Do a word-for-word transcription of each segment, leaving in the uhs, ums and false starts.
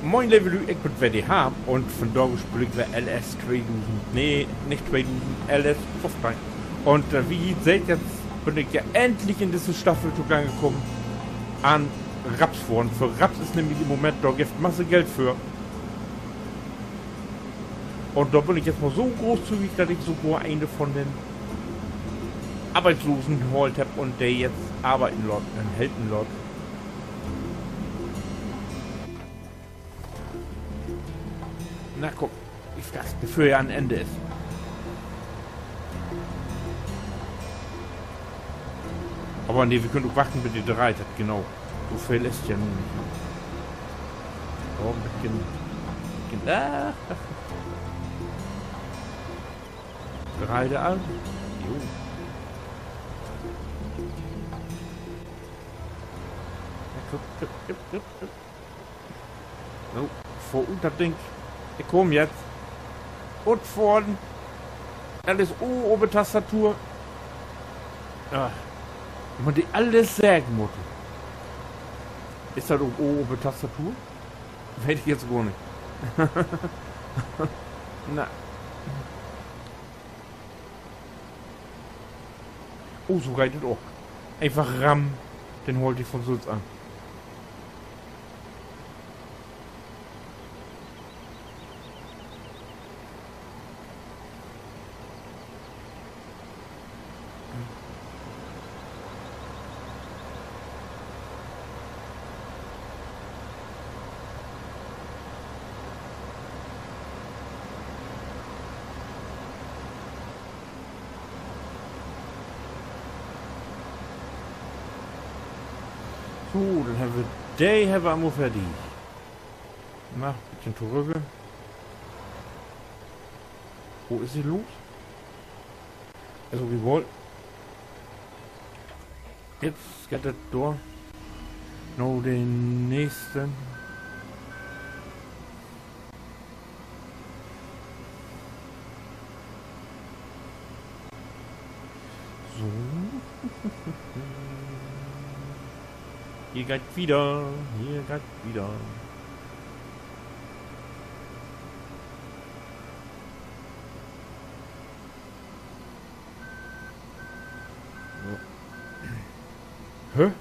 Moin, leve Lüüd, ik bün weer de Harm un vundaag speel ik weer L S tweedusend, nee, nich tweedusend, L S föffteihn. Un, äh, as ji seht, nu bün ik ja endlich in disse Staffel togangen kamen an Raps fohren. För Raps is nämlich in'n Moment, dor gifft Masse Geld för. Un dor bün ik nu mal so großzügig, dat ik sogor een von de Arbeitslosen haalt hebb un de nu arbeiden laat un helpen laat. Na kumm, ik vergass, bevör he an't Enn is. Aver nee, wi köönt ok wachten, bit de dreiht hett, genau. So veel is ja nu nich. Oh, en beten, beten, ah. Dreiht he al? Jo. Ja, kumm, kumm, kumm, kumm, kumm. So, fohr ut dat Ding. Ik kaam nu. Utfohren. Dat is O op de Tastatur. Ah, man de allens seggen mutt. Is dat ok O op de Tastatur? Weet ik nu gor nich. Na. Oh, so geiht dat ok. Eenfach rammen, denn hoolt he von sülvst an. So, denn hebbt wi, de hebbt wi al mal fertig. Na, beten torügg. Wo is he los? Is ok egal. Nu geiht dat dor. Na, de nächste. So. Hier geiht dat wieder. Hier geiht dat wieder. So. Hä?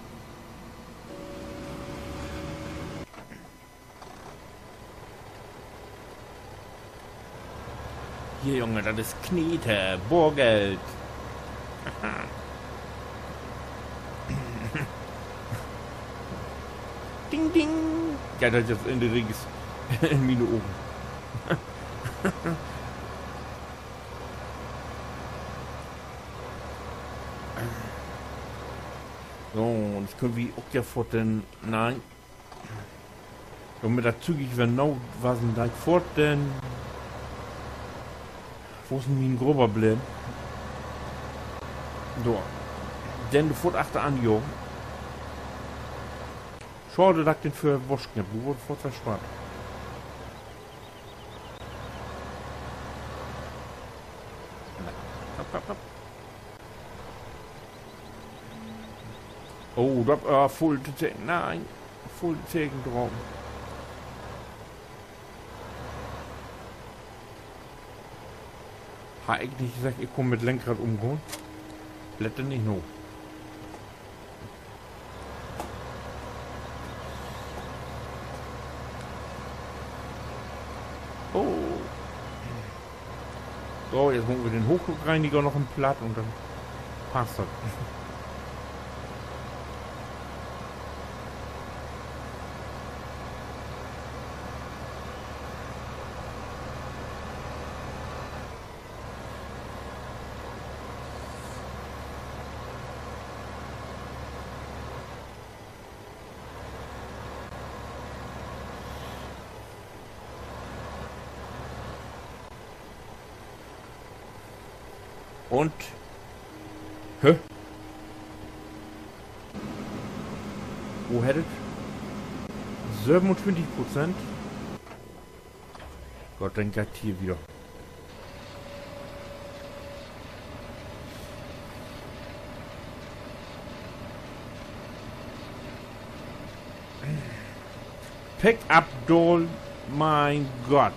Hier, Junge, dat is Knete, Boorgeld. Ding, ding. Ja, dat is in de Reeg, in miene Ogen. So, un nu köönt wi ok ja foort denn, nee. Dormit dat zügig weer na Wassen deit foort, denn, wo is denn mien Grubber bleven? Dor. Denn foort achteran, jo. Schaad, dat ik den vörher waschen hebb. Du warrst foort verspaart. Hopp, hopp, hopp. Oh, dat, äh, vull te-, nee, vull tegendrapen. Harr ik nich seggt, ik kunn mit Lenkrad ümgahn? Lett nich na. Oh. So, nu maakt wi den Hochdruckreiniger noch en Platt un denn passt dat. Un? Hä? Wo hett dat? Sövenuntwintig Prozent. Gott, denn geiht dat hier wieder. Pick up doll, mien Gott.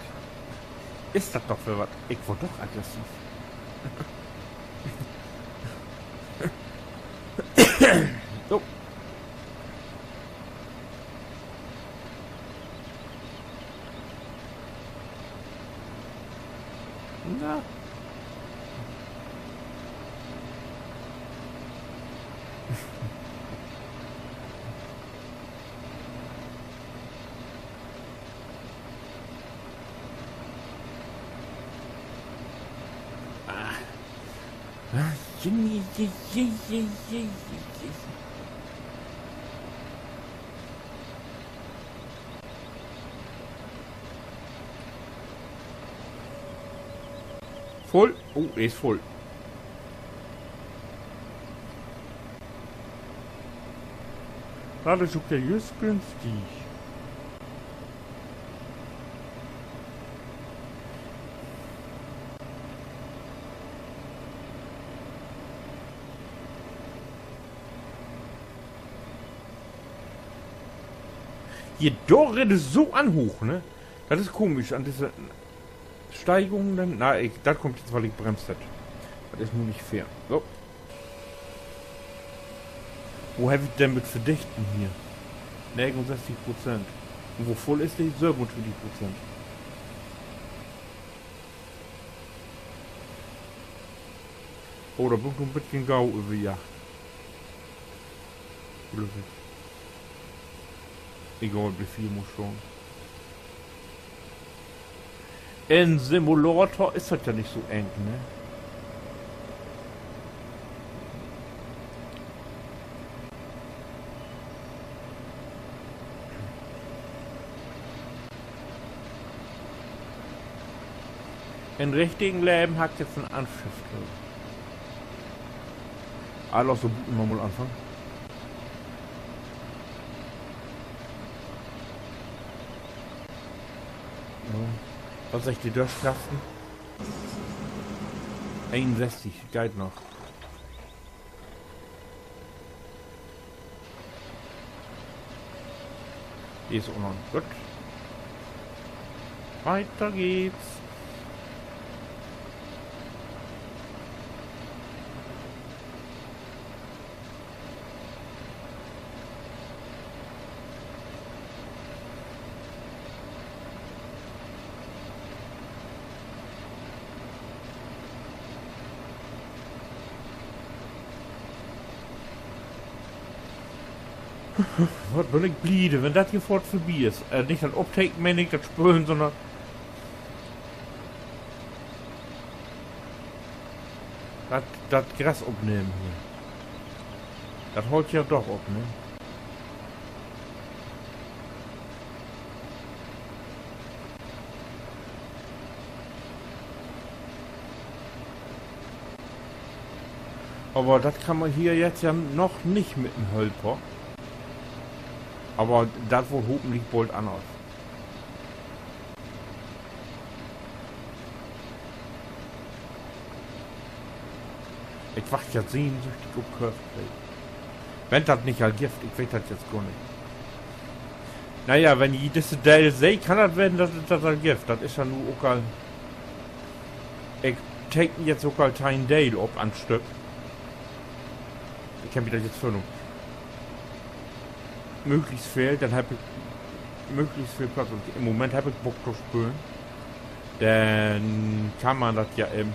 Is dat doch weer wat. Ik warr doch aggressiv. So. Na. Ah. Ah, je, je, je. Vull? Oh, de is vull. Dat is ok ja jüst günstig. Hier, dor is so an hooch, ne? Dat is komisch, an disse Steigung, denn, na, ik, dat kummt jetzt, wiel ik bremst hebb. Dat is nu nich fair. So. Wo heff ik denn mit Verdichten hier? Negenunsesstig Prozent. Un wo vull is de? Sövenuntwintig Prozent. Oh, dor bün ik nu en beten gau överjaagt. Glööv ik. Egal, blifft hier mal stahn. In Simulator is dat ja nich so eng, ne? In richtigen Leven harr ik jetzt en Anschiff kriegen. Allens so buten nochmal anfangen. So. Wat seggt de Döschkasten? Eenunsesstig, geiht noch. De is ok noch. Goot. Weiter geht's. Wat bün ik bliede, wenn dat hier foort vörbi is. Äh, nich dat Opteken, meen ik, dat Spölen, sünnern dat, dat Gras opnehmen hier. Dat höllt ja doch op, ne? Aver dat kann man hier jetzt ja noch nich mit en Hölper. Aver dat warrt hopentlich bold anners. Ik wacht ja sehnsüchtig op Curveplay. Wenn dat nich al gifft, ik weet dat jetzt gor nich. Na ja, wenn ji disse Deel seht, kann dat wesen, dat dat dat al gifft. Dat is ja nu ok al, ik teken jetzt ok al teihn Deel op an Stück. Ik heff mi dat jetzt vörnahmen. Möglichst veel, denn heff ik möglichst veel Platz. Un in Moment heff ik Bock to spölen. Denn kann man dat ja even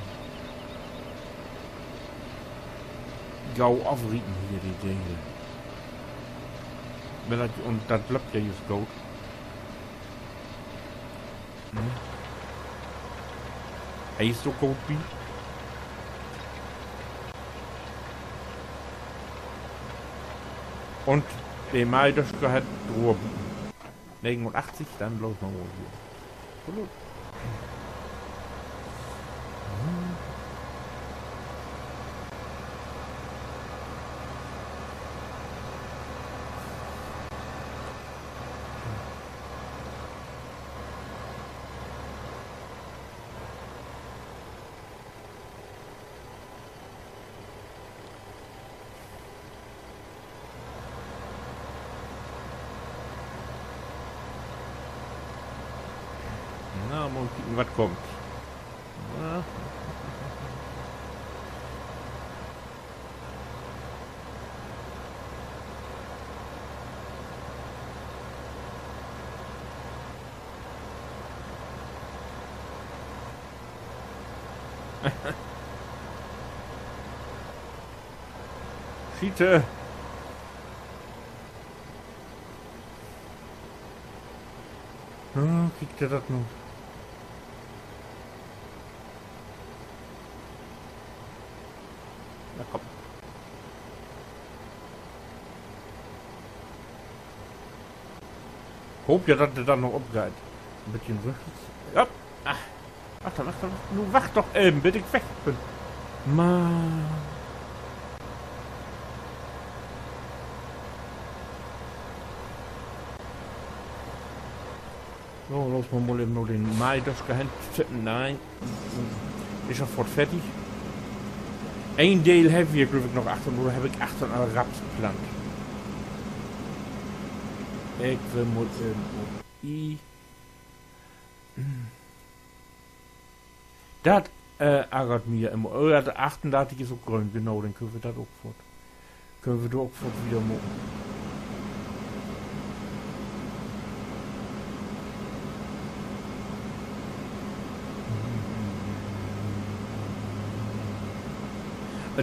gau afrieten hier, de Deel. Wenn dat, un dat löppt ja jüst goot. Hm. He is so goot bi. Un de Maideschke hett Rohr buten. Negenunachtzig, denn bloots noch mal hier. Hallo. Ja, mal kieken, wat kummt. Ja. Schiete. Ja, kiek di dat nu. Na komm. Ik hoop ja, dat de denn noch opgeiht. En beten rüchtig. Ja. Ah. Achter, achter, achter. Nu wacht doch even, bit ik weg bün. Mann. So, los, man mal even noch den Maidoschka hen. Nein. Is ja foort fertig. Een Deel hebbt wi, glööv ik, noch achter, oder heff ik achter al Raps plant? Ik will mal even op I. Dat, äh, argert mi ja immer. Oh ja, de achtundartig is ok gröön, genau, denn köönt wi dat ok foort. Köönt wi dor ok foort wieder maken.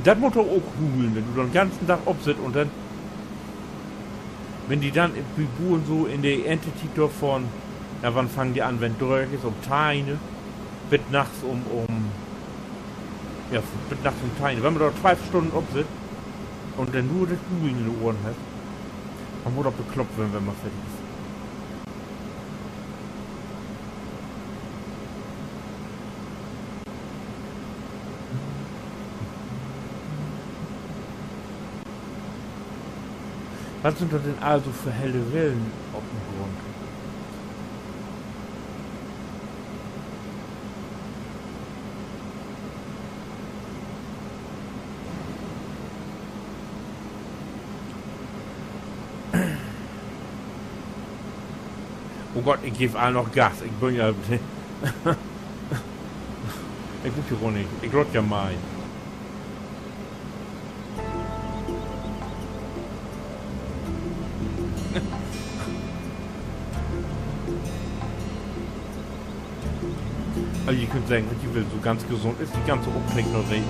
Dat mutt doch ok hulen, wenn du den ganzen Dag op sittst un denn, wenn de denn bi Buren so in de Erntetiet dorvon, ja, wann fangen de an, wenn dröög is, um teihn, bit nachts um, um, ja, bit nachts um teihn. Wenn man dor twölf Stunnen op sitt un denn nur dat Hulen in de Ohren hett, man mutt doch bekloppt ween, wenn man fertig is. Wat sünd dat denn also för helle Wellen op den Grund? Oh Gott, ik geev all noch Gas. Ik bün ja, ik mutt ja woll nich. Ik laat ja mal. Also, ji köönt seggen, wat ji wüllt, so ganz gesund is de ganze Optrick noch nich.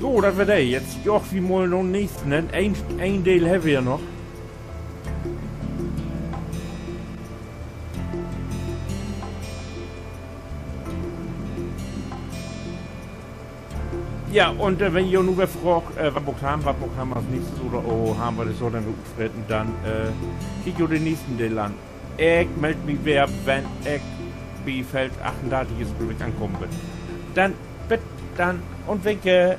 So, dat weer de. Nu jaagt wi mal na'n nächsten, ne? Een, een Deel hebbt wi ja noch. Ja, un, äh, wenn ji nu weer fraagt, äh, wat maakt wi, wat maakt wi as nächstes oder, oh, hebbt wi dat so denn utfreten, denn, äh, kiekt jo den nächsten Deel an. Ik meld mi weer, wenn ik bi Feld achtundartig is, wo ik ankamen bün. Denn, bit denn un winke.